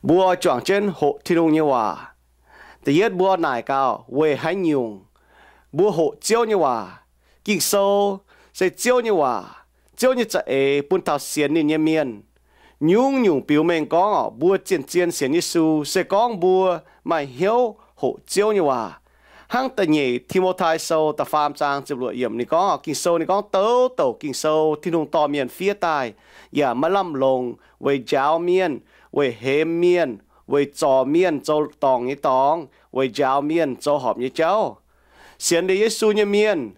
Mbuo oix juangc jienv hoqc Tin-Hungh nyei waac. Da'yietv mbuo naaic gaax weic haaix nyungc mbuo hoqc Ziouv nyei waac. Ging-Sou se Ziouv nyei waac, Ziouv nyei za'eix bun taux sienx ninh nyei mienh. Nyungc-nyungc biux mengh gorngv oc, mbuo zien-zien sienx Yesu se gorngv mbuo maaih hnyouv hoqc Ziouv nyei waac. Hnangv da'nyeic Ti^mo^tai Sou da'faam zaang ziepc luoqc yiemc ninh gorngv, Ging-Sou ninh gorngv, Douc douc Ging-Sou Tin-Hungh dorh mienh fiev daaih, yaac maaih lamh longc weic njaaux mienh, weic hemx mienh, weic zorc mienh zoux dorngc nyei dorngx, weic njaaux mienh zoux horpc nyei jauv. Sienx liuz Yesu nyei mienh,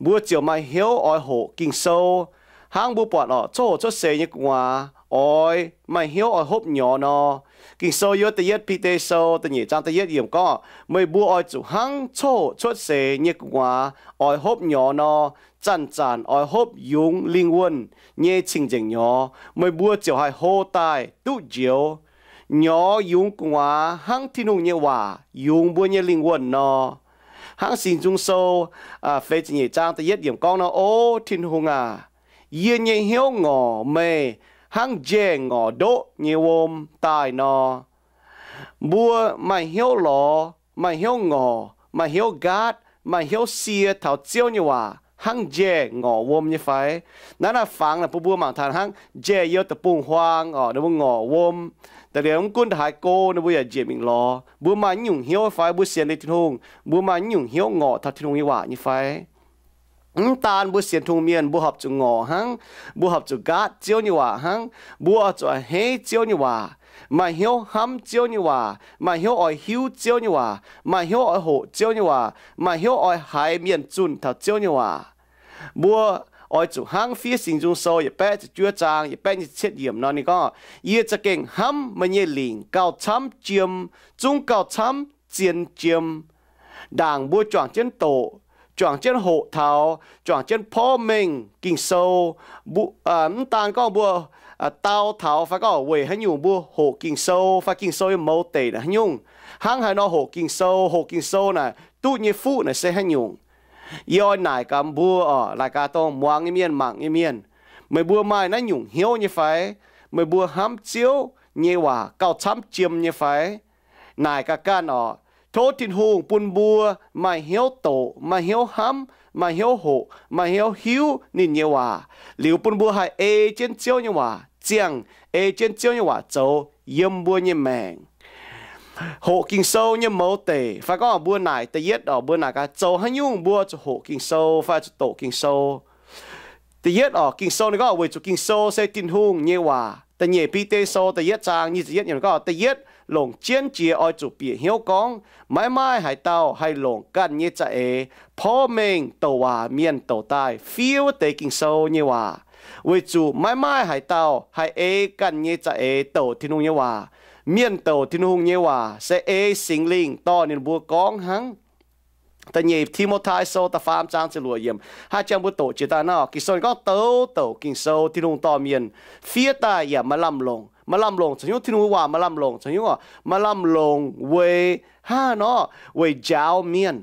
mbuo ziouc maaih hnyouv oix hoqc Ging-Sou, hnangv mbuo buatc oc, coqv hoqc cuotv seix nyei gu'nguaaz oix maaih hnyouv oix hopv nyorx nor. Ging-Sou yiem Da'yietv Bide Sou da'nyeic zaang da'yietv yiemc gorngv, Meih mbuo oix zuqc hnangv coqv hoqc cuotv seix nyei gu'nguaaz oix hopv nyorx nor, zanc-zanc oix hopv yungz lingh wuonh nyei cing-nzengc nyorx, meih mbuo ziouc haih hlo daaih duqv njoux. Nyorx yungz gu'nguaaz hnangv Tin-Hungh nyei waac yungz mbuo nyei lingh wuonh nor. Hnangv Singx Nzung Sou feix ziepc nyeic zaang da'yietv yiemc gorngv nor, O Tin-Hungh aac, yie nyei hnyouv ngorc meih hnangv njaeh ngorc ndoqv nyei wuom daaih nor. Mbuo maaih hnyouv lorz, maaih hnyouv ngorc, maaih hnyouv nqaatv, maaih hnyouv sie taux Ziouv nyei waac hnangv njaeh ngorc wuom nyei fai? Naaiv naaiv fangx naaic bun mbuo mangc taux hnangv njaeh yiem deic-bung-huaang oc, ninh mbuo ngorc wuom. Da'faanh liuz mv gunv ndongc haaix go ninh mbuo yaac njiec mingh lorz. Mbuo maaih naaiv nyungc hnyouv fai? Mbuo sienx liuz Tin-Hungh, mbuo maaih naaiv nyungc hnyouv ngorc taux Tin-Hungh nyei waac nyei fai? Mv daan mbuo sienx Tin-Hungh mienh mbuo horpc zuqc ngorc hnangv, mbuo horpc zuqc nqaatv Ziouv nyei waac hnangv. Mbuo oix zuqc a'hneiv Ziouv nyei waac, maaih hnyouv hnamv Ziouv nyei waac, maaih hnyouv oix hiuv Ziouv nyei waac, maaih hnyouv oix hoqc Ziouv nyei waac, maaih hnyouv oix haiz mienh zunh taux Ziouv nyei waac. Mbuo oix zuqc hnangv fiev Singx Nzung Sou yietc baeqv ziepc juov zaang yietc baeqv nyic ziepc cietv yiemc nor, ninh gorngv, Yie za'gengh hnamv meih nyei lingc gauh camv jiem, zungv gauh camv zien jiem. Ndaangc mbuo juangc jienv doqc, juangc jienv hoqc taux, juangc jienv porv mengh Ging-Sou, mv daan gorngv mbuo dau taux fai gorngv weic haaix nyungc mbuo hoqc Ging-Sou fai Ging-Sou nyei mouz deic naaic haaix nyungc, hnangv haaix nor hoqc Ging-Sou, hoqc Ging-Sou naaic duqv nyei fuqv naaic se haaix nyungc. Yie oix naaic gaax mbuo oc, laaix gaax dongh muangx nyei mienh, mangc nyei mienh, meih mbuo maaih naaiv nyungc hnyouv nyei fai? Meih mbuo hnamv Ziouv nyei waac gauh camv jiem nyei fai? Naaic gaax ganh oc. Tov Tin-Hungh bun mbuo maaih hnyouv doqc, maaih hnyouv hnamv, maaih hnyouv hoqc, maaih hnyouv hiuv ninh nyei waac, liuz bun mbuo haih ei jienv Ziouv nyei waac ziangh, ei jienv Ziouv nyei waac zoux yiem mbuo nyei maengc. Hoqc Ging-Sou nyei mouz deic fai gorngv mbuo naaic da'yietv oc, mbuo naaic gaax zoux haaix nyungc mbuo zuqc hoqc Ging-Sou fai zuqc doqc Ging-Sou. Da'yietv oc, Ging-Sou ninh gorngv weic zuqc Ging-Sou se Tin-Hungh nyei waac. Da'nyeic Bide Sou da'yietv zaang nyic ziepc yietv yiemc gorngv, da'yietv longc jienv jiex oix zuqc bieqc hnyouv gorngv, maiv maaih haaix dauh haih longc ganh nyei za'eix porv mengh douc waac mienh douc daaih fiev wuov deix Ging-Sou nyei waac, weic zuqc maiv maaih haaix dauh haih ei ganh nyei za'eix douc Tin-Hungh nyei waac. Mienh douc Tin-Hungh nyei waac se ei Singx Lingh dorh ninh mbuo gorngv hnangv. Da'nyeic Ti^mo^tai Sou da'faam zaang ziepc luoqc yiemc. Hnangv jang mbuo doqc jiex daaih nor, Ging-Sou gorngv douc douc Ging-Sou Tin-Hungh dorh mienh fiev daaih yaac maaih lamh longc. Maaih lamh longc caux haaix nyungc? Tin-Hungh waac maaih lamh longc caux haaix nyungc oc? Maaih lamh longc weic hnangv nor, weic njaaux mienh.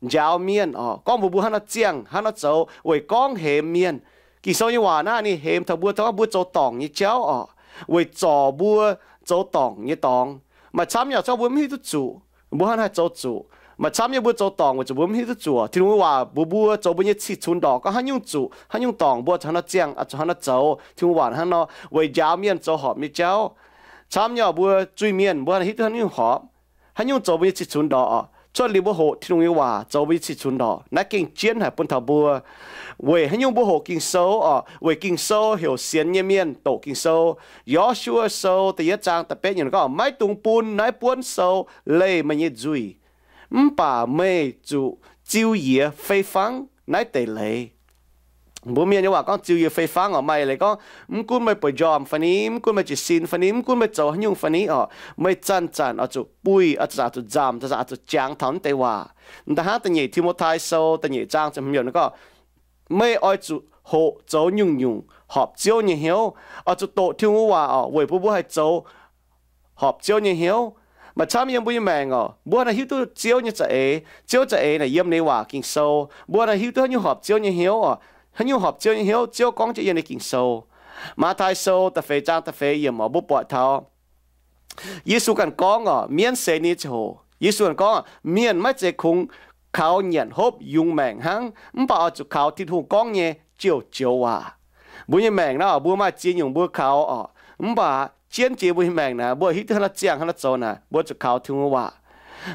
Njaaux mienh oc, gorngv mbuox mbuo hnangv nor ziangh, hnangv nor zoux, weic gorngv hemx mienh. Ging-Sou nyei waac naaiv ninh hemx taux mbuo, taux mbuo zoux dorngc nyei jauv oc, weic zorc mbuo zoux dorngc nyei dorngx. Maaih camv nyei oc, gorngv mbuo mv hiuv duqv zuqc, mbuo hnangv haaix zoux zuqc. Maaih camv nyei mbuo zoux dorngc weic zuqc mbuo mv hiuv duqv zuqc. Tin-Hungh nyei waac mbuox mbuo, zoux mbuo nyei cih cunx ndorqc, gorngv haaix nyungc zuqc, haaix nyungc dorngc, mbuo zuqc hnangv nor ziangh, zuqc hnangv nor zoux. Tin-Hungh waac hnangv nor, weic njaaux mienh zoux horpc nyei jauv. Camv nyei oc, mbuo zuiz-mienh mbuo hnangv hiuv duqv haaix nyungc horpc, haaix nyungc zoux mbuo nyei cih cunx ndorqc oc. Cuotv liuz mbuo hoqc Tin-Hungh nyei waac zoux mbuo nyei cih cunx ndorqc, naaiv gengh jienv haic bun taux mbuo. Weic haaix nyungc mbuo hoqc Ging-Sou oc? Weic Ging-Sou heuc sienx nyei mienh doqc Ging-Sou. Yo^su^waa Sou da'yietv zaang da'betv yiemc gorngv, Maiv dungx bun naaiv buonv sou leih meih nyei nzuih, mv baac meih zuqc ziu yiex fei fangv naaiv deix leiz. Mbuo mienh nyei waac gorngv ziu yiex fei fangv oc, maaih leiz gorngv, mv gunv meih bueix njormh fai ni, mv gunv meih jiez sin fai ni, mv gunv meih zoux haaix nyungc fai ni oc, meih zanc-zanc oix zuqc buih, oix zanc-zanc oix zuqc nzamc, zanc-zanc oix zuqc jangx taux naaiv deix waac. Da'hnangv da'nyeic Ti^mo^tai Sou da'nyeic zaang ziepc hmz yiemc gorngv, meih oix zuqc hoqc zoux nyungc-nyungc horpc Ziouv nyei hnyouv. Oix zuqc doqc Tin-Hungh waac oc, weic bun mbuo haih zoux horpc Ziouv nyei hnyouv. Maaih camv yiem mbuo nyei maengc oc, mbuo hnangv haaix hiuv duqv Ziouv nyei za'eix? Ziouv za'eix naaic yiem ninh nyei waac Ging-Sou. Mbuo hnangv haaix hiuv duqv haaix nyungc horpc Ziouv nyei hnyouv oc? Haaix nyungc horpc Ziouv nyei hnyouv? Ziouv gorngv jienv yiem ninh Ging-Sou. Matv^tai Sou da'feix zaang da'feix yiemc oc, mbuo buatc taux weic Yesu ganh gorngv oc, mienv seix ninh nyei ziangh hoc, Yesu ganh gorngv, mienh maiv zeiz kungx kaux nyanc hopv yungz maengc hnangv, mv baac oix zuqc kaux Tin-Hungh gorngv nyei joux-joux waac. Mbuo nyei maengc naaiv, mbuo maaih ziex nyungc mbuo kaux oc, mv baac jienv jiex mbuo nyei maengc naaic, mbuo hiuv duqv haaix nor ziangh haaix nor zoux naaic, mbuo zuqc kaux Tin-Hungh nyei waac.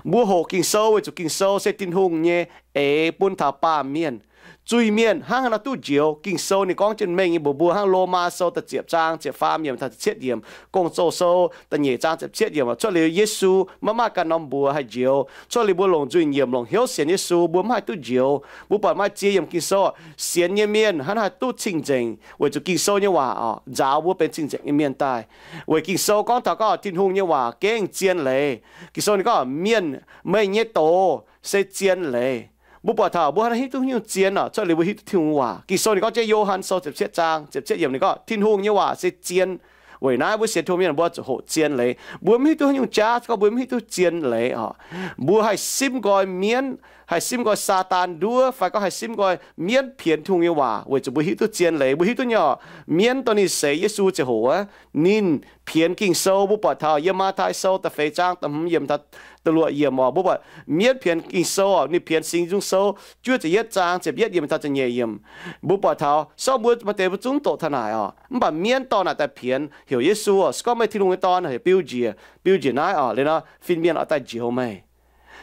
Mbuo hoqc Ging-Sou weic zuqc Ging-Sou se Tin-Hungh nyei eix bun taux baamh mienh. Zuiz-mienh hnangv haaix nor duqv njoux, Ging-Sou ninh gorngv jienv mengh nyei mbuox mbuo, hnangv Lomaa Sou da'ziepc zaang ziepc faam yiemc taux ziepc cietv yiemc, Gong-Zoh Sou da'nyeic zaang ziepc cietv yiemc, cuotv liuz Yesu maiv maaih ganh norm mbuox haih njoux. Cuotv liuz mbuo longc nzuih nyiemc longc hnyouv sienx Yesu, mbuo mv haih duqv njoux. Mbuo buatc maaih ziex yiemc Ging-Sou, sienx nyei mienh hnangv haaix duqv cing-nzengc weic zuqc Ging-Sou nyei waac oc nzaaux mbuo benx cing-nzengc nyei mienh daaih. Weic Ging-Sou gorngv taux gorngv Tin-Hungh nyei waac gengh zien leiz. Ging-Sou ninh gorngv, mienh, meih nyei doz se zien leiz. Mbuo buatc taux mbuo hnangv hiuv duqv nyungc zien oc, cuotv liuz mbuo hiuv duqv Tin-Hungh waac. Ging-Sou ninh gorngv jienv Yo^han Sou ziepc cietv zaang ziepc cietv yiemc ninh gorngv Tin-Hungh nyei waac se zien. Weic naaiv mbuo sienx Tin-Hungh mienh mbuo zuqc hoqc zien leiz. Mbuo mv hiuv duqv haaix nyungc jaav gorngv mbuo mv hiuv duqv zien leiz oc. Mbuo haih simv nqoi mienv, haih simv nqoi Saadaan nduov, fai gorngv haih simv nqoi mienv pienx Tin-Hungh nyei waac weic zuqc mbuo hiuv duqv zien leiz. Mbuo hiuv duqv nyei oc, mienv dongh ninh seix Yesu ziangh hoc aqv, ninh pienx Ging-Sou. Mbuo buatc taux yiem Matv^tai Sou da'feix zaang da'hmz yiemc taux da'luoqc yiemc oc, mbuo buatc mienv pienx Ging-Sou oc, ninh pienx Singx Nzung Sou juov ziepc yietv zaang ziepc yietv yiemc taux ziepc nyeic yiemc. Mbuo buatc taux sorng mbuo maaih deix mbuo zungv doqc taux naaic oc, mv baac mienv dorh naaic daaih pienx heuc Yesu oc, se gorngv meih Tin-Hungh nyei Dorn, heuc biux njiec, biux njiec naaiv oc, liuz nor fin-mienh oix daaih njoux meih.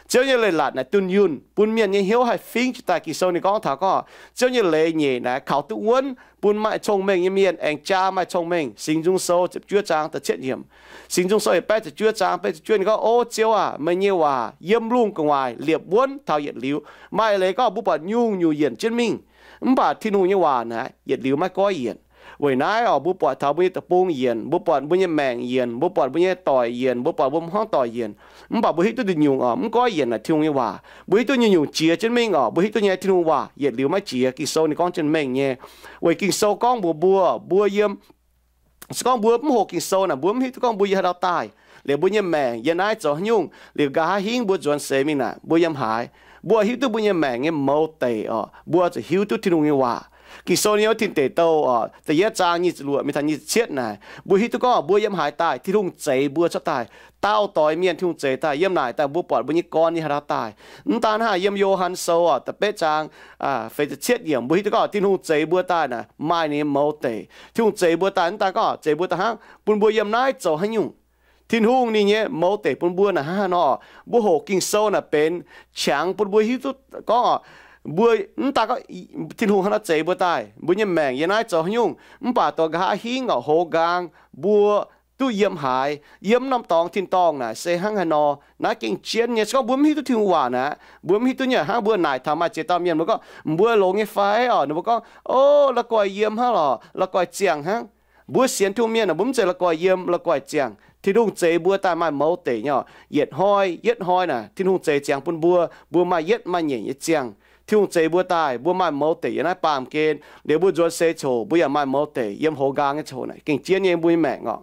Ziouv nyei leiz-latc naaic dunh yunh bun mienh nyei hnyouv haih fingv jiez daaih. Ging-Sou ninh gorngv taux gorngv Ziouv nyei leiz nyeic naaic kaux duqv wuonv bun maaih cong-mengh nyei mienh aengx jaa maaih cong-mengh. Singx Nzung Sou ziepc juov zaang da'cietv yiemc. Singx Nzung Sou yietc baeqv ziepc juov zaang baeqv ziepc juov ninh gorngv, O Ziouv aac, meih nyei waac yiem lungh gu'nguaaic liepc wuonv taux yietc liuz. Maaih leiz gorngv mbuo buatc nyungc-nyungc yienc jienv mingh, mv baac Tin-Hungh nyei waac naaic yietc liuz maiv goiv yienc. Weic naaiv oc, mbuo buatc taux mbuo nyei deic-bung yienc, mbuo buatc mbuo nyei maengc yienc, mbuo buatc mbuo nyei doic yienc, mbuo buatc mbuo hmuangv doic yienc, mv baac mbuo hiuv duqv nduqc nyungc oc, mv goiv yienc naaic Tin-Hungh nyei waac. Mbuo hiuv duqv nyungc-nyungc jiex jienv mingh oc. Mbuo hiuv duqv nyei Tin-Hungh waac yietc liuz maiv jiex. Ging-Sou ninh gorngv jienv mengh nyei. Weic Ging-Sou gorngv mbuox mbuo, mbuo yiem se gorngv mbuo mv hoqc Ging-Sou naaic, mbuo mv hiuv duqv gorngv mbuo yiem haaix dauh daaih, liuz mbuo nyei maengc yiem naaiv zoux haaix nyungc, liuz nqa'haav hingv mbuo nzuonx seix mingh naaic mbuo yiem haaix. Mbuo hiuv duqv mbuo nyei maengc nyei mouz deic oc, mbuo zuqc hiuv duqv Tin-Hungh nyei waac. Ging-Sou nyei wuov Tin Deic Douh oc, da'yietv zaang nyic ziepc luoqc mingh taux nyic ziepc cietv naaic, mbuo hiuv duqv gorngv mbuo yiem haaix daaih, Tin-Hungh zeix mbuo cuotv daaih. Dauh doix mienh Tin-Hungh zeix daaih, yiem naaic daaih mbuo buatc mbuo nyei gorn yiem haaix dauh daaih. Mv daan hnangv, yiem Yo^han Sou oc, da'betv zaang feix ziepc cietv yiemc, mbuo hiuv duqv gorngv Tin-Hungh zeix mbuo daaih naaic maaih ninh nyei mouz deic. Tin-Hungh zeix mbuo daaih, mv daan gorngv zeix mbuo daaih hnangv, bun mbuo yiem naaiv zoux haaix nyungc. Tin-Hungh ninh nyei mouz deic bun mbuo naaic hnangv haaix nor oc? Mbuo hoqc Ging-Sou naaic benx qangx bun mbuo hiuv duqv gorngv oc, mbuo mv daan gorngv Tin-Hungh haaix nor zeix mbuo daaih, mbuo nyei maengc yiem naaiv zoux haaix nyungc, mv baac dongh nqa'haav hingv oc, hoz nqaang mbuo duqv yiem haaix, yiem norm dorngx tin-dorngh naaic se hnangv haaix nor. Naaiv gengh jienv nyei. Se gorngv mbuo mv hiuv duqv Tin-Hungh waac naaic, mbuo mv hiuv duqv nyei. Hnangv mbuo naaic taux maaih ziex dauh mienh, mbuo gorngv, Mbuo longx nyei fai oc? Ninh mbuo gorngv, O, la'guaih yiem hnangv lorqc, la'guaih ziangh hnangv. Mbuo sienx Tin-Hungh mienh aah, mbuo mv zeiz la'guaih yiem la'guaih ziangh. Tin-Hungh zeix mbuo daaih maaih mouz deic nyei oc. Yietc hnoi yietv hnoi naaic Tin-Hungh zeix ziangx bun mbuo, mbuo maaih yietv maaih nyeic nyei ziangh. Tin-Hungh zeix mbuo daaih, mbuo maaih mouz deic yiem naaiv baamh gen. Liuz mbuo nzuonx seix ziouc mbuo yaac maaih mouz deic yiem hoz nqaang nyei ziouc naaic, gengh jienv nyei mbuo nyei maengc oc.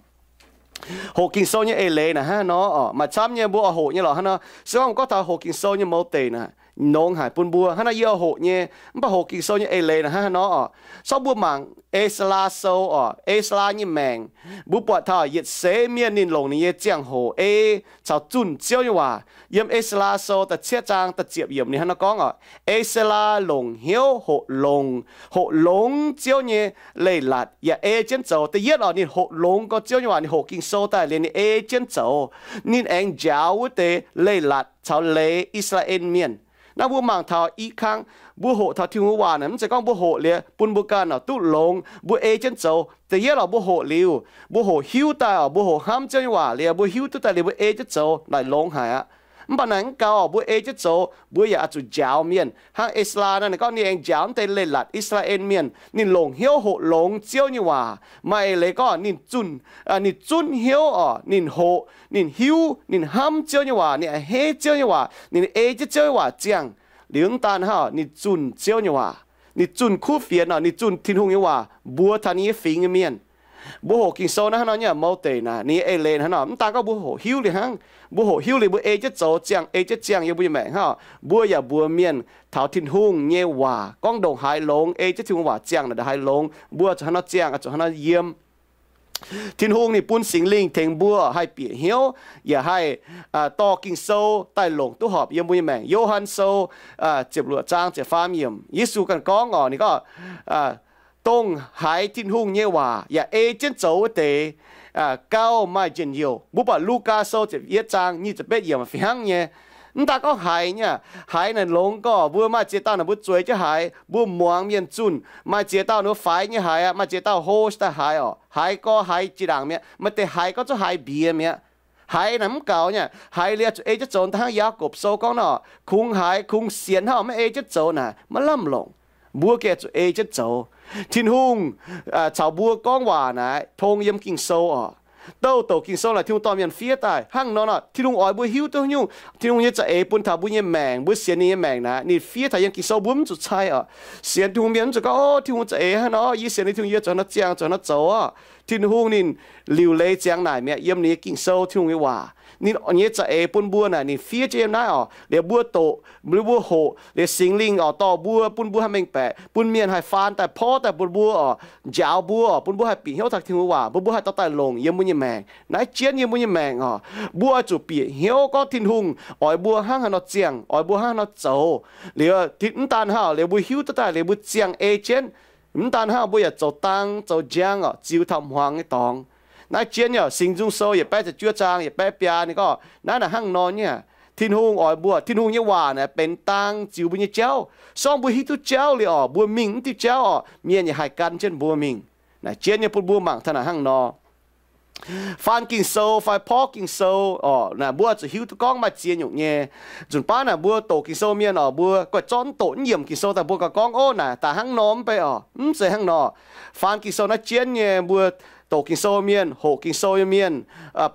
Hoqc Ging-Sou nyei eix leiz naaic hnangv haaix nor oc? Maaih camv nyei mbuo oix hoqc nyei lorqc hnangv nor. Se gorngv mbuo gorngv taux hoqc Ging-Sou nyei mouz deic naaic, nongx haic bun mbuo hnangv naaiv, yie oix hoqc nyei. Mv baac hoqc Ging-Sou nyei eix leiz naaic hnangv haaix nor oc? Sorng mbuo mangc E^saa^laa Sou oc, E^saa^laa nyei maengc. Mbuo buatc taux yietc seix mienh ninh longc ninh nyei ziangh hoc ei caux zunh Ziouv nyei waac. Yiem E^saa^laa Sou da'cietv zaang da'ziepc yiemc ninh hnangv haaix nor gorngv oc, E^saa^laa longc hnyouv hoqc longx, hoqc longx Ziouv nyei leiz-latc yaac ei jienv zoux. Da'yietv oc, ninh hoqc longx gorx Ziouv nyei waac, ninh hoqc Ging-Sou daaih liuz ninh ei jienv zoux. Ninh aengx njaaux wuov deix leiz-latc caux leiz I^saa^laa^en Mienh. Naaiv mbuo mangc taux i kang, mbuo hoqc taux Tin-Hungh waac naaic, mv zeiz gorngv mbuo hoqc liuz bun mbuo ganh oc duqv longx, mbuo ei jienv zoux. Da'yietv oc, mbuo hoqc liuz, mbuo hoqc hiuv daaih oc, mbuo hoqc hnamv Ziouv nyei waac liuz, mbuo hiuv duqv daaih liuz mbuo ei jienv zoux naaic longx haic aqv. Mv baac naaic mv gaux oc, mbuo ei jienv zoux mbuo yaac oix zuqc njaaux mienh. Hnangv E^saa^laa naaic, ninh gorngv ninh aengx njaaux wuov deix leiz-latc I^saa^laa^en Mienh. Ninh longc hnyouv hoqc longx Ziouv nyei waac. Maaih eix leiz gorngv ninh zunh, ninh zunv hnyouv oc, ninh hoqc, ninh hiuv, ninh hnamv Ziouv nyei waac, ninh a'hneiv Ziouv nyei waac, ninh ei jienv Ziouv nyei waac ziangh. Liuz mv daan hnangv oc, ninh zunh Ziouv nyei waac. Ninh zunh kuv fienx oc, ninh zunh Tin-Hungh nyei waac mbuox taux ninh nyei fingx nyei mienh. Mbuo hoqc Ging-Sou naaiv hnangv nor nyei mouz deic naaic, ninh nyei eix leiz hnangv nor. Mv daan gorngv mbuo hoqc hiuv liuz hnangv, mbuo hoqc hiuv liuz mbuo ei jienv zoux ziangh, ei jienv ziangh yiem mbuo nyei maengc hnangv oc. Mbuo yaac mbuox mienh taux Tin-Hungh nyei waac gorngv ndongc haaix longx, ei jienv Tin-Hungh waac ziangh naaic ndongc haaix longx, mbuo zuqc hnangv nor ziangh, zuqc hnangv nor yiem. Tin-Hungh ninh bun Singx Lingh tengx mbuo haih bieqc hnyouv, yaac haih dorh Ging-Sou daaih longc duqv horpc yiem mbuo nyei maengc. Yo^han Sou ziepc luoqc zaang ziepc faam yiemc, Yesu ganh gorngv oc, ninh gorngv, Dongh haiz Tin-Hungh nyei waac yaac ei jienv zoux wuov deix, gauh maaih njien-youh. Mbuo buatc Lugaa Sou ziepc yietv zaang nyic ziepc betv yiemc fih hnangv nyei. Mv daan gorngv haiz nyei, haiz naaic longx gorqv mbuo maaih ziex dauh naaic mbuo zueiz jienv haiz, mbuo muangx mienh zunh. Maaih ziex dauh ninh mbuo faix nyei haiz aqv, maaih ziex dauh hlo daaih haiz oc. Haiz gorx haiz jiex ndaangc mi'aqv, maaih deix haiz gorngv zuqc haiz mbiex mi'aqv. Haiz naaic mv gaux nyei, haiz liuz zuqc ei jienv zoux. Da'hnangv Yaagorpc Sou gorngv nor, kungx haiz kungx sienx hnangv maiv ei jienv zoux naaic maiv lamh longc. Mbuo gengh zuqc ei jienv zoux. Tin-Hungh caux mbuo gorngv waac naaic tong yiem Ging-Sou oc. Douh douc Ging-Sou naaic Tin-Hungh dorh mienh fiev daaih hnangv nor nor, Tin-Hungh oix mbuo hiuv duqv nyungc. Tin-Hungh nyei za'eix bun taux mbuo nyei maengc, mbuo sienx ninh nyei maengc naaic, ninh fiev taux yiem Ging-Sou, mbuo mv zuqc cai oc. Sienx Tin-Hungh mienh mv zuqc gorngv, Ov, Tin-Hungh za'eix hnangv nor, yie sienx ninh, Tin-Hungh yie zuqc hnangv nor ziangh, zuqc hnangv nor zoux oc. Tin-Hungh ninh liuc leiz ziangx naaic mi'aqv. Yiem ninh nyei Ging-Sou, Tin-Hungh nyei waac, ninh nyei za'eix bun mbuo naaic, ninh fiev jienv yiem naaiv oc. Liuz mbuo doqc, liuz mbuo hoqc, liuz Singx Lingh oix dorh mbuo, bun mbuo haih mengh baeqc, bun mienh haih faan daaih porv daaih bun mbuo oc, njaaux mbuo oc, bun mbuo haih bieqc hnyouv taux Tin-Hungh waac, bun mbuo haih dorh daaih longc yiem mbuo nyei maengc. Naaiv jienv yiem mbuo nyei maengc oc, mbuo oix zuqc bieqc hnyouv gorngv Tin-Hungh oix mbuo hnangv haaix nor ziangh, oix mbuo hnangv haaix nor zoux. Liuz mv daan hnangv, liuz mbuo hiuv duqv daaih liuz mbuo ziangh ei jienv. Mv daan hnangv, mbuo yaac zoux dang zoux njang oc, ziux taux hmuangx nyei dorngx. Naaiv jienv nyei oc, Singx Nzung Sou yietc baeqv ziepc juov zaang yietc baeqv biaa ninh gorngv naaiv naaic hnangv nor nyei. Tin-Hungh oix mbuo, Tin-Hungh nyei waac naaic benx dang ziux mbuo nyei jauv. Se gorngv mbuo hiuv duqv jauv liuz oc, mbuo mingh mv diuh jauv oc, mienh yaac haih gan jienv mbuo mingh. Naaic jienv nyei bun mbuo mangc taux naaic hnangv nor. Faan Ging-Sou fai porv Ging-Sou oc, naaic mbuo zuqc hiuv duqv gorngv maaih ziex nyungc nyei. Nzunc baav naaic mbuo doqc Ging-Sou mienh oc, mbuo goiv zorqv mv doqc mv yiemc Ging-Sou daaih mbuo gauh gorngv, Ov, naaic daaih hnangv nor mv bei oc. Mv zeiz hnangv nor. Faan Ging-Sou naaiv jienv nyei, mbuo doqc Ging-Sou mienh, hoqc Ging-Sou nyei mienh,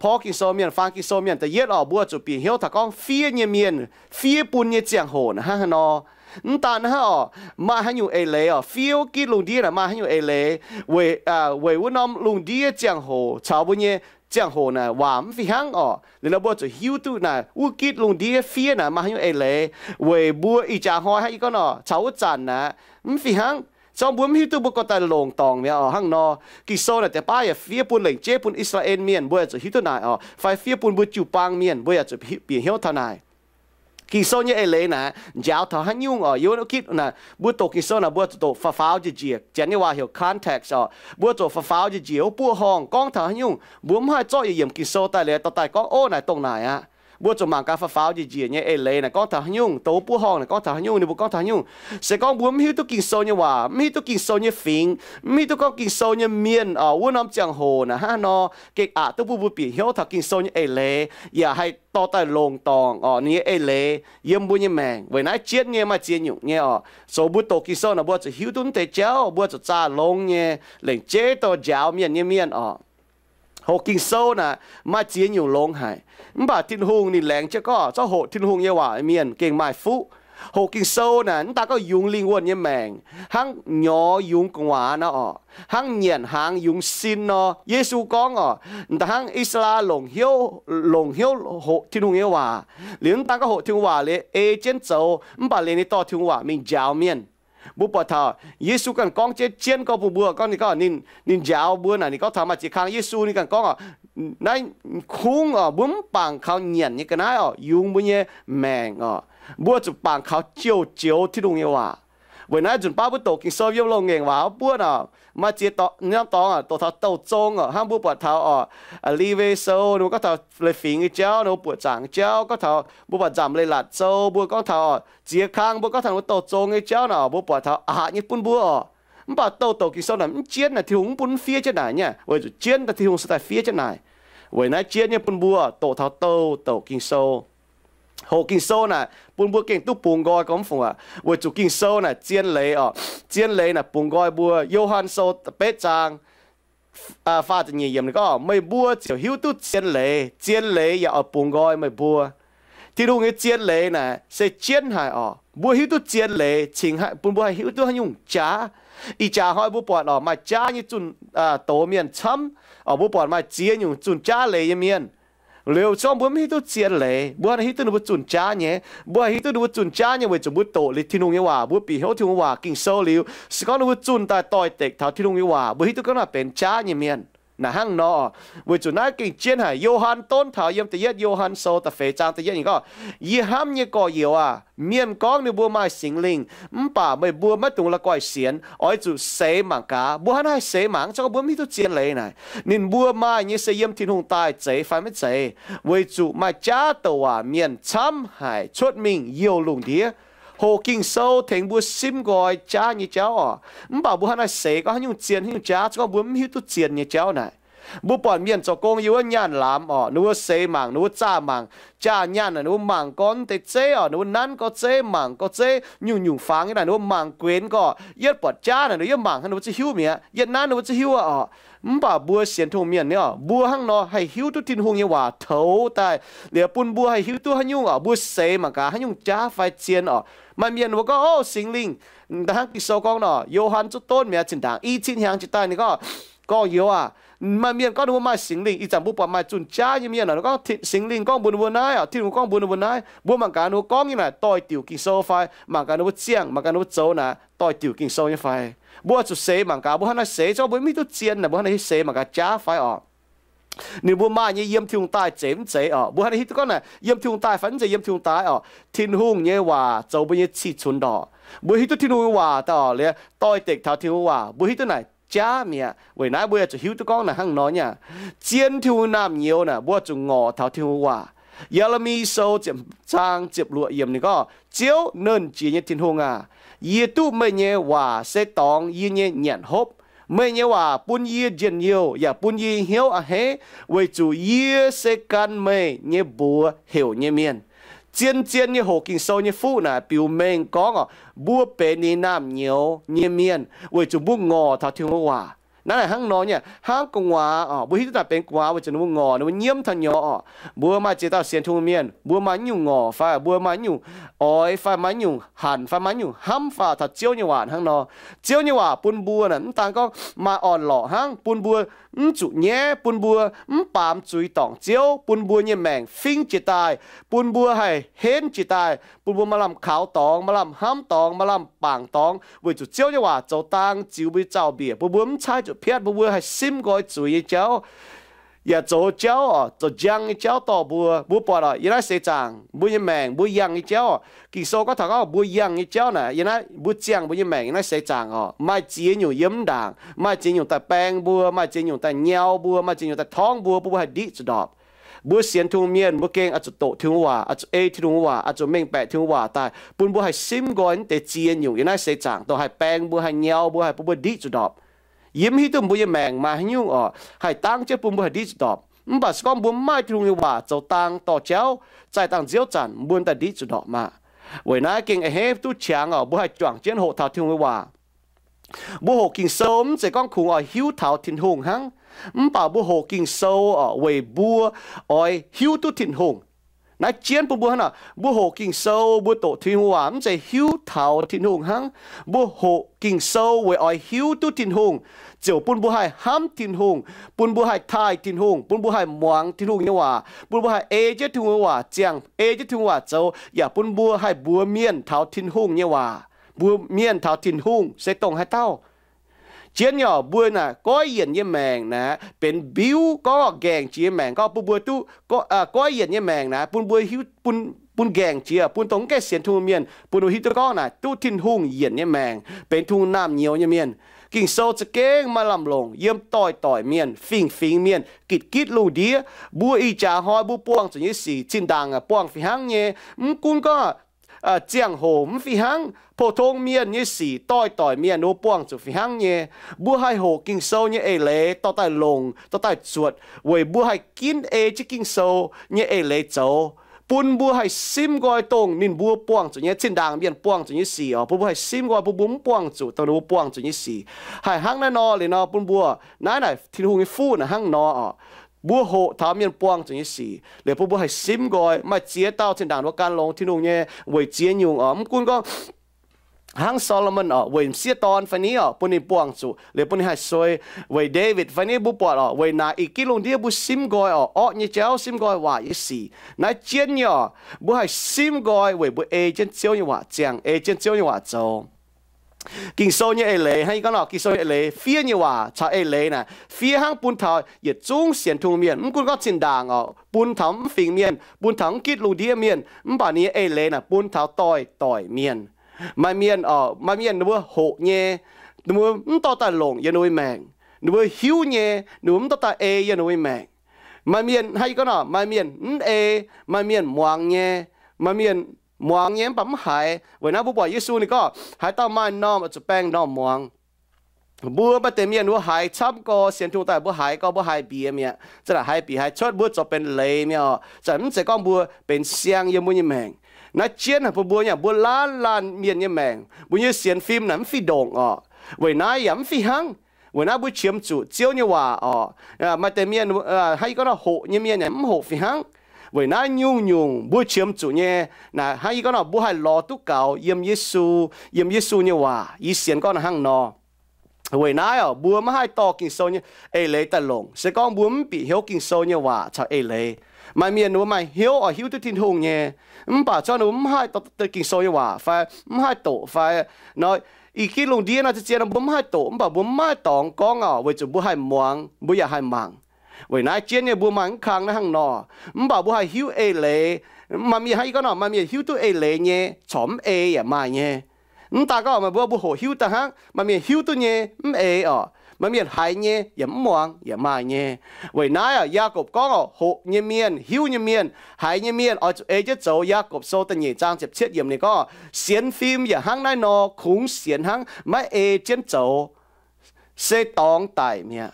porv Ging-Sou mienh, faan Ging-Sou mienh, da'yietv oc, mbuo zuqc bieqc hnyouv taux gorngv fiev nyei mienh fiev bun nyei ziangh hoc naaic hnangv haaix nor. Mv daan hnangv oc, maaih haaix nyungc eix leiz oc, fiev wuov gitv lungh ndiev naaic maaih haaix nyungc eix leiz, weic, weic wuov norm lungh ndiev ziangh hoc caux mbuo nyei ziangh hoc naaic waac mv fih hnangv oc. Liuz nor mbuo zuqc hiuv duqv naaic wuov gitv lungh ndiev fiev naaic maaih haaix nyungc eix leiz, weic mbuo ih jaax hnoi hnangv yie gorngv nor, caux wuov zanc naaic mv fih hnangv. Se gorngv mbuo mv hiuv duqv, mbuo gorngv daaih longc dorngc mi'aqv oc. Hnangv nor, Ging-Sou naaic deix baav yaac fiev bun lengc jeiv bun I^saa^laa^en Mienh, mbuo yaac zuqc hiuv duqv naaic oc. Fai fiev bun mbuo jiu-baang mienh, mbuo yaac zuqc bieqc hnyouv taux naaic. Ging-Sou nyei eix leiz naaic njaaux taux haaix nyungc oc, yiem wuov gitv naaic, mbuo doqc Ging-Sou naaic mbuo zuqc doqc faaux faaux njiec njiec, Janx nyei waac heuc context oc. Mbuo zuqc faaux faaux njiec njiec wuov buov horngh gorngv taux haaix nyungc, mbuo mv haih zorqv yietc yiemc Ging-Sou daaih liuz dorh daaih gorngv, Ov, naaic dongh naaic aqv. Mbuo zuqc mangc gaax faaux faaux njiec njiec nyei eix leiz naaic gorngv taux haaix nyungc, dongh wuov buov horngh naaic gorngv taux haaix nyungc, ninh mbuo gorngv taux haaix nyungc. Se gorngv mbuo mv hiuv duqv Ging-Sou nyei waac, mv hiuv duqv Ging-Sou nyei fingx, mv hiuv duqv gorngv Ging-Sou nyei mienh oc, wuov norm ziangh hoc naaic hnangv haaix nor, gengh aqc duqv bun mbuo bieqc hnyouv taux Ging-Sou nyei eix leiz, yaac haih dorh daaih longc dorngc oc, ninh nyei eix leiz yiem mbuo nyei maengc. Weic naaiv jienv nyei maaih ziex nyungc nyei oc. Zoux mbuo doqc Ging-Sou naaic mbuo zuqc hiuv duqv mv deix jauv, mbuo zuqc zaah longx nyei, lengc jeiv dorh njaaux mienh nyei mienh oc. Hoqc Ging-Sou naaic maaih ziex nyungc longx haic. Mv baac Tin-Hungh ninh laengz jienv gorngv zorqv hoqc Tin-Hungh nyei waac mienh gengh maaih fuqv. Hoqc Ging-Sou naaic mv daan gorngv yungz lingh wuonh nyei maengc, hnangv nyorx yungz gu'nguaaz nor oc, hnangv nyanc hnaangx yungz sin nor. Yesu gorngv oc, da'hnangv I^saa^laa longc hnyouv, longc hnyouv hoqc Tin-Hungh nyei waac. Liuz mv daan gorngv hoqc Tin-Hungh waac liuz ei jienv zoux, mv baac liuz ninh dorh Tin-Hungh waac mingh njaaux mienh. Mbuo buatc taux Yesu ganh gorngv jienv, jienv gorngv bun mbuo gorngv ninh, gorngv ninh, ninh njaaux mbuo naaic, ninh gorngv taux maaih ziex kang Yesu ninh ganh gorngv oc, naaiv kungx oc, mbuo mv bangc kaux nyanc nyei ga'naaiv oc, yungz mbuo nyei maengc oc. Mbuo zuqc bangc kaux joux joux Tin-Hungh nyei waac. Weic naaiv nzunc baav mbuo doqc Ging-Sou yiem loz-ngaengc waac wuov buonv oc, maaih ziex norm dorngx oc, doqc taux douh zong oc. Hnangv mbuo buatc taux oc, Lewi Sou ninh mbuo gorngv taux leiz-fingx nyei jauv, ninh mbuo buoqc zaangc nyei jauv, gorngv taux mbuo buatc Nzamc Leiz-Latc Sou mbuo gorngv taux oc, ziex kang mbuo gorngv taux ninh mbuo douh zong nyei jauv nor, mbuo buatc taux aqc nyei bun mbuo oc. Mv baac douh douc Ging-Sou naaic mv jienv naaic, Tin-Hungh mv bun fiev jienv naaic nyei, weic zuqc jienv daaih Tin-Hungh se daaih fiev jienv naaic. Weic naaiv jienv nyei bun mbuo doqc taux douh douc Ging-Sou. Hoqc Ging-Sou naaic bun mbuo gengh duqv bungx nqoi gormx fungc aqv. Weic zuqc Ging-Sou naaic zien leiz oc. Zien leiz naaic bungx nqoi mbuo. Yo^han Sou betv zaang faah ziepc nyeic yiemc ninh gorngv, meih mbuo ziouc hiuv duqv zien leiz, zien leiz yaac oix bungx nqoi meih mbuo. Tin-Hungh nyei zien leiz naaic se jienv haic oc. Mbuo hiuv duqv zien leiz cingx haih bun mbuo haih hiuv duqv haaix nyungc jaav. Ih jaax hnoi mbuo buatc oc, maaih jaav nyei zunh doz mienh camv oc. Mbuo buatc maaih ziex nyungc zunh jaav leiz nyei mienh. Liuz se gorngv mbuo mv hiuv duqv zien leiz, mbuo haih hiuv duqv ninh mbuo zunh jaav nyei? Mbuo haih hiuv duqv ninh mbuo zunh jaav nyei weic zuqc mbuo doqc liuz Tin-Hungh nyei waac, mbuo bieqc hnyouv Tin-Hungh waac, Ging-Sou liuz, se gorngv ninh mbuo zunh daaih doix-dekc taux Tin-Hungh nyei waac, mbuo hiuv duqv gorngv naaic benx jaav nyei mienh. Naaic hnangv nor, weic zuqc naaiv gengh jienv haic. Yo^han donv taux yiem da'yietv Yo^han Sou da'feix zaang da'yietv ninh gorngv, Yie hnamv nyei gorx-youz aah! Mienh gorngv ninh mbuo maaih Singx Lingh, mv baac meih mbuo maiv dungx la'guaih sienx, oix zuqc seix mangc gaax. Mbuo hnangv naaiv haih seix mangc gaax, gorngv mbuo mv hiuv duqv zien leiz naaic, ninh mbuo maaih nyei se yiem Tin-Hungh daaih zeiz fai maiv zeiz, weic zuqc maaih jaav douc waac mienh camv haic cuotv mingh youh lungh ndiev. Hoqc Ging-Sou tengx mbuo simv nqoi jaav nyei jauv oc. Mv baac mbuo hnangv naaiv seix gorngv haaix nyungc zien haaix nyungc jaav, se gorngv mbuo mv hiuv duqv zien nyei jauv naaic. Mbuo buatc mienh zoux gong yiem wuov nyaanh lamz oc, ninh mbuo seix mangc, ninh mbuo zaah mangc, jaa nyaanh naaic, ninh mbuo mangc gorngv deix zeiv oc, ninh mbuo nanv gorngv zeiv, mangc gorngv zeiv, nyungc-nyungc fangx nyei naaic, ninh mbuo mangc guenx gorqv, yietv buatc jaav naaic, ninh mbuo yietv mangc hnangv, ninh mbuo ziouc hiuv mi'aqv. Yietv nanv ninh mbuo ziouc hiuv aqv oc. Mv baac mbuo sienx Tin-Hungh mienh nyei oc, mbuo hnangv nor haih hiuv duqv Tin-Hungh nyei waac toux daaih liuz, bun mbuo haih hiuv duqv haaix nyungc oc, mbuo seix mangc gaax haaix nyungc jaav fai zien oc. Maaih mienh mbuo gorngv, Ov, Singx Lingh, hnangv Ging-Sou gorngv nor, Yo^han zuqc donv mi'aqv, zinh ndaangc i cin hnyangx jiex daaih ninh gorngv, gorngv-youz aah! Maaih mienh gorngv ninh mbuo maaih Singx Lingh. Ih zanc mbuo buatc maaih zunh jaav nyei mienh oc, gorngv Singx Lingh gorngv mbuox ninh mbuo naaiv oc, Tin-Hungh gorngv mbuox ninh mbuo naaiv. Mbuo mangc gaax ninh mbuo gorngv nyei naaic doix-diuc Ging-Sou fai mangc gaax ninh mbuo ziangh, mangc gaax ninh mbuo zoux naaic doix-diuc Ging-Sou nyei fai. Mbuo zuqc seix mangc gaax, mbuo hnangv naaiv seix, se gorngv mbuo mv hiuv duqv zien naaic, mbuo hnangv naaiv seix mangc gaax jaav fai oc. Ninh mbuo maaih nyei yiem Tin-Hungh daaih zeiz mv zeiz oc. Mbuo hnangv naaiv hiuv duqv gorngv naaic yiem Tin-Hungh daaih fai mv zeiz yiem Tin-Hungh daaih oc. Tin-Hungh nyei waac zoux mbuo nyei cih cunx ndorqc. Mbuo hiuv duqv Tin-Hungh nyei waac daaih oc, liuz doix-dekc taux Tin-Hungh waac, mbuo hiuv duqv naaic jaav mi'aqv. Weic naaiv mbuo yaac zuqc hiuv duqv gorngv naaic hnangv nor nyei aqv. Zien Tin-Hungh naamh nyouz naaic, mbuo zuqc ngorc taux Tin-Hungh waac. Ye^le^mi Sou ziepc zaang ziepc luoqc yiemc ninh gorngv, Ziouv, Nernh Jiex nyei Tin-Hungh aah! Yie duqv meih nyei waac se dorngx yie nyei nyanc hopv. Meih nyei waac bun yie njien-youh yaac bun yie hnyouv a'hneiv, weic zuqc yie se gan meih nyei mbuox heuc nyei mienh. Zien-zien nyei hoqc Ging-Sou nyei fuqv naaic biux mengh gorngv oc, mbuo benx ninh naamh nyouz nyei mienh weic zuqc mbuo ngorc taux Tin-Hungh waac. Naaiv naaic hnangv nor nyei, hnangv gu'nguaaz oc, mbuo hiuv duqv naaic benx gu'nguaaz weic zuqc ninh mbuo ngorc, ninh mbuo nyiemv taux nyorx oc. Mbuo maaih ziex dauh sienx Tin-Hungh mienh, mbuo maaih nyungc ngorc fai mbuo maaih nyungc oix fai maaih nyungc hanc fai maaih nyungc hnamv fai taux Ziouv nyei waac hnangv nor. Ziouv nyei waac bun mbuo naaic mv daan gorngv maaih orn-lorqc hnangv, bun mbuo mv zuqc nyaiv, bun mbuo mv baamz zuiz dorngc Ziouv, bun mbuo nyei maengc fingv jiez daaih, bun mbuo haih henv jiez daaih, bun mbuo maaih lamh kaux dorngx, maaih lamh hnamv dorngx, maaih lamh bangc dorngx, weic zuqc Ziouv nyei waac zoux dang ziux mbuo nyei zaux-mbiec, bun mbuo mv caaiv zuqc piatv, bun mbuo haih simv nqoi zuiz nyei jauv, yaac zoux jauv oc, zoux njang nyei jauv dorh mbuo. Mbuo buatc oc, yiem naaiv seix zaangc mbuo nyei maengc mbuo yangh nyei jauv oc. Ging-Sou gorngv taux gorngv mbuo yangh nyei jauv naaic, yiem naaiv mbuo ziangh mbuo nyei maengc yiem naaiv seix zaangc oc, maaih ziex nyungc yiem mv ndaangc, maaih ziex nyungc daaih baeng mbuo, maaih ziex nyungc daaih nyau mbuo, maaih ziex nyungc daaih torngv mbuo, bun mbuo haih ndiqv zuqc ndorpc. Mbuo sienx Tin-Hungh mienh mbuo gengh oix zuqc doqc Tin-Hungh waac, oix zuqc ei Tin-Hungh waac, oix zuqc mengh baeqc Tin-Hungh waac daaih, bun mbuo haih simv nqoi naaiv deix ziex nyungc yiem naaiv seix zaangc dongh haih baeng mbuo, haih nyau mbuo, haih bun mbuo ndiqv zuqc ndorpc. Yie mv hiuv duqv mbuo nyei maengc maaih haaix nyungc oc haih dangv jienv bun mbuo haih ndiqv zuqc ndorpc. Mv baac se gorngv mbuo mv maaih Tin-Hungh nyei waac zoux dang dorh jauv, zaih dangh nziouv zanc mbuo daaih ndiqv zuqc ndorpc maah. Weic naaiv gengh a'hneiv duqv qangx oc, mbuo haih juangc jienv hoqc taux Tin-Hungh nyei waac. Mbuo hoqc Ging-Sou mv zeiz gorngv kungx oix hiuv taux Tin-Hungh hnangv, mv baac mbuo hoqc Ging-Sou oc weic mbuo oix hiuv duqv Tin-Hungh. Naaiv jienv bun mbuo hnangv naaic, mbuo hoqc Ging-Sou, mbuo doqc Tin-Hungh waac mv zeiz hiuv taux Tin-Hungh hnangv. Mbuo hoqc Ging-Sou weic oix hiuv duqv Tin-Hungh, ziouc bun mbuo haih hnamv Tin-Hungh, bun mbuo haih taaih Tin-Hungh, bun mbuo haih muangx Tin-Hungh nyei waac, bun mbuo haih ei jienv Tin-Hungh nyei waac ziangh, ei jienv Tin-Hungh waac zoux, yaac bun mbuo haih mbuox mienh taux Tin-Hungh nyei waac, mbuox mienh taux Tin-Hungh se dongh haaix dauh. Jienv nyei oc, mbuo naaic goiv yienc nyei maengc naaic benx mbiuv gorngv oc, nqaengc jiex nyei maengc gorngv bun mbuo duqv goiv yienc nyei maengc naaic bun mbuo hiuv, bun, bun nqaengc jiex, bun dongh mv gaengh sienx Tin-Hungh mienh, bun mbuo hiuv duqv gorngv naaic duqv Tin-Hungh yienc nyei maengc, benx Tin-Hungh naamh nyouz nyei mienh. Ging-Sou za'gengh maaih lamh longc yiem doix-doic mienh, fingx-fingx mienh, gitv-gitv lungh ndiev. Mbuo ih jaax hnoi mbuo buangh zuqc nyei sic zinh ndaangc buangh fih hnangv nyei. Mv gunv gorngv ziangh hoc mv fih hnangv, pou-tong mienh nyei sic, doix-doic mienh ninh mbuo buangh zuqc fih hnangv nyei. Mbuo haih hoqc Ging-Sou nyei eix leiz dorh daaih longc, dorh daaih zuotc weic mbuo haih ginv ei jienv Ging-Sou nyei eix leiz zoux, bun mbuo haih simv nqoi dongh ninh mbuo buangh zuqc nyei, zinh ndaangc mienh buangh zuqc nyei sic oc, bun mbuo haih simv nqoi bun mbuo mv buangh zuqc dongh ninh mbuo buangh zuqc nyei sic. Haih hnangv naaiv nor liuz nor bun mbuo, naaiv naaic Tin-Hungh nyei fuqv naaic hnangv nor oc. Mbuo hoqc taux mienh buangh zuqc nyei sic liuz bun mbuo haih simv nqoi. Maaih ziex dauh zinh ndaangc mbuo gan longx Tin-Hungh nyei weic ziex nyungc oc. Mv gunv gorngv hnangv Solomon oc, weic m'sieqv dorn fai ni oc, bun ninh buangh zuqc liuz bun ninh haih suei. Weic Ndaawitv fai ni mbuo buatc oc, weic naaic ih gitv lungh ndiev mbuo simv nqoi oc, orqv nyei jauv, simv nqoi waac nyei sic. Naaiv jienv nyei oc, mbuo haih simv nqoi weic mbuo ei jienv Ziouv nyei waac ziangh, ei jienv Ziouv nyei waac zoux. Ging-Sou nyei eix leiz hnangv yie gorngv nor, Ging-Sou nyei eix leiz, fiev nyei waac caux eix leiz naaic fiev hnangv bun taux yietc zungv sienx Tin-Hungh mienh, mv gunv gorngv zinh ndaangc oc, bun taux mv fingx mienh, bun taux mv gitv lungh ndiev mienh, mv baac ninh nyei eix leiz naaic bun taux doix-doic mienh. Maaih mienh, maaih mienh ninh mbuo hoqc nyei, ninh mbuo mv dorh daaih longc yiem ninh mbuo nyei maengc. Ninh mbuo hiuv nyei, ninh mbuo mv dorh daaih ei yiem ninh mbuo nyei maengc. Maaih mienh, hnangv yie gorngv nor, maaih mienh mv ei, maaih mienh muangx nyei, maaih mienh muangx nyei mv baac mv haiz. Weic naaiv mbuo buatc Yesu ninh gorngv, haaix dauh maaih m'normh oix zuqc baeng m'normh muangx. Mbuo maaih deix mienh mbuo haiz camv gorx, sienx Tin-Hungh daaih mbuo haiz gorx, mbuo haiz mbiex mi'aqv. Zanc naaic haiz bieqc haiz cuotv, mbuo zoux benx leiz mi'aqv oc. Zanc mv zeiz gorngv mbuo benx siang yiem mbuo nyei maengc. Naaiv jienv haic bun mbuo nyei, mbuo laanh laanh mienh nyei maengc, mbuo nyei sienx fim naaic mv fih ndongc oc. Weic naaiv yaac mv fih hnangv. Weic naaiv mbuo qiemx zuqc Ziouv nyei waac oc. Maaih deix mienh, hnangv yie gorngv nor, hoqc nyei mienh yaac mv hoqc fih hnangv. Weic naaiv nyungc-nyungc mbuo qiemx zuqc nyei, naaic hnangv yie gorngv nor, mbuo haih lorz duqv gaux yiem Yesu, yiem Yesu nyei waac. Yie sienx gorngv naaiv hnangv nor. Weic naaiv oc, mbuo maiv haih dorh Ging-Sou nyei eix leiz daaih longc, se gorngv mbuo mv bieqc hnyouv Ging-Sou nyei waac caux eix leiz. Maaih mienh mbuo maaih hnyouv oix hiuv duqv Tin-Hungh nyei, mv baac cuotv ninh mbuo mv haih dorh Ging-Sou nyei waac fai mv haih doqc fai nor, i gitv lungh ndiev naaiv zien-zien nor mbuo mv haih doqc, mv baac mbuo mv maaih dorngx gorngv oc, weic zuqc mbuo haih muangx, mbuo yaac haih mangc. Weic naaiv jienv nyei mbuo maaih mv kang naaiv hnangv nor, mv baac mbuo haih hiuv eix leiz. Maaih mienh hnangv yie gorngv nor, maaih mienh hiuv duqv eix leiz nyei corc mv ei yaac maaih nyei. Mv daaih gorngv maaih mbuo, mbuo hoqc hiuv daaih hnangv, maaih mienh hiuv duqv nyei mv ei oc. Maaih mienh haiz nyei yaac mv muangx yaac maaih nyei. Weic naaiv oc, Yaagorpc gorngv oc, hoqc nyei mienh, hiuv nyei mienh, haiz nyei mienh oix zuqc ei jienv zoux. Yaagorpc Sou da'nyeic zaang ziepc cietv yiemc ninh gorngv, sienx fim yaac hnangv naaiv nor, kungx sienx hnangv, maiv ei jienv zoux se dorngx daic mi'aqv.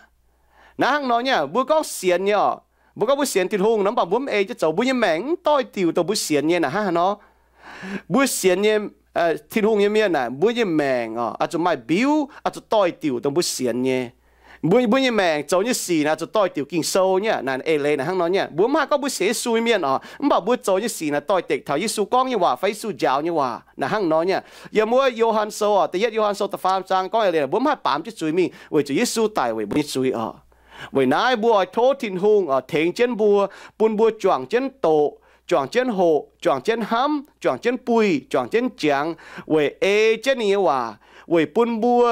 Naaiv hnangv nor nyei, mbuo gorngv sienx nyei oc, mbuo gorngv mbuo sienx Tin-Hungh nor, mv baac mbuo mv ei jienv zoux, mbuo nyei maengc mv doix-diuc dongh mbuo sienx nyei naaic hnangv haaix nor? Mbuo sienx nyei Tin-Hungh nyei mienh naaic, mbuo nyei maengc oc, oix zuqc maaih mbiuv, oix zuqc doix-diuc dongh mbuo sienx nyei. Mbuo, mbuo nyei maengc zoux nyei sic naaic oix zuqc doix-diuc Ging-Sou nyei. Naaic eix leiz naaic hnangv nor nyei. Mbuo mv haih gorngv mbuo sienx Yesu nyei mienh oc, mv baac mbuo zoux nyei sic naaic doix-dekc taux Yesu gorngv nyei waac fai Yesu njaaux nyei waac. Naaic hnangv nor nyei. Yiem wuov Yo^han Sou oc, da'yietv Yo^han Sou da'faam zaang gorngv eix leiz, mbuo mv haih baamz jienv zuiz mingh, weic zuqc Yesu daic weic mbuo nyei zuiz oc. Weic naaiv mbuo oix tov Tin-Hungh oc, tengx jienv mbuo, bun mbuo juangc jienv doqc, juangc jienv hoqc, juangc jienv hnamv, juangc jienv buih, juangc jienv jangx, weic ei jienv ninh nyei waac, weic bun mbuo,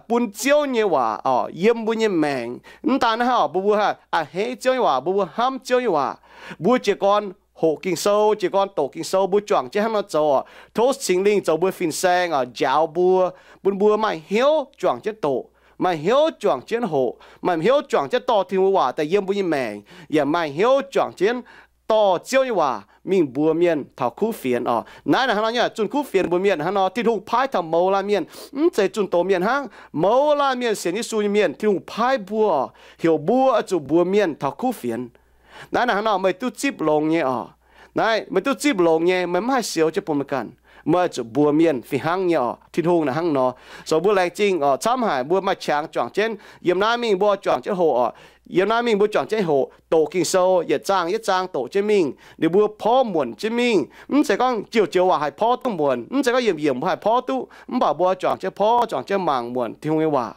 bun Ziouv nyei waac oc yiem mbuo nyei maengc. Mv daan naaiv hnangv oc, mbuo, mbuo haih a'hneiv Ziouv nyei waac, mbuo, mbuo hnamv Ziouv nyei waac. Mbuo jiez gorn hoqc Ging-Sou, jiez gorn doqc Ging-Sou, mbuo juangc jienv hnangv nor zoux oc. Tov Singx Lingh zoux mbuo fin-saeng oc, njaaux mbuo, bun mbuo maaih hnyouv juangc jienv doqc, maaih hnyouv juangc jienv hoqc, maaih hnyouv juangc jienv dorh Tin-Hungh waac daaih yiem mbuo nyei maengc, yaac maaih hnyouv juangc jienv dorh Ziouv nyei waac mingh mbuox mienh taux kuv fienx oc. Naaiv naaic hnangv nor nyei, zunh kuv fienx mbuox mienh hnangv nor, Tin-Hungh paaiv taux mouz laanh mienh, mv zeiz zunh doz mienh hnangv. Mouz laanh mienh sienx Yesu nyei mienh, Tin-Hungh paaiv mbuo oc, heuc mbuo oix zuqc mbuox mienh taux kuv fienx. Naaiv naaic hnangv nor meih duqv zipv longx nyei oc. Naaiv meih duqv zipv longx nyei, meih mv haih siou jienv bun meih ganh. Meih oix zuqc mbuox mienh fih hnangv nyei oc. Tin-Hungh naaic hnangv nor. So mbuo laengz zingh oc, camv haic mbuo maaih qangx juangc jienv yiem naaiv mingh, mbuo juangc jienv hoqc oc. Yiem naaiv mingh mbuo juangc jienv hoqc, doqc Ging-Sou, yietc zaang yietc zaang doqc jienv mingh, ninh mbuo porv muonc jienv mingh. Mv zeiz gorngv joux-joux waac haih porv duqv muonc, mv zeiz gorngv yiemc yiemc mbuo haih porv duqv, mv baac mbuo juangc jienv porv, juangc jienv mangc muonc Tin-Hungh nyei waac.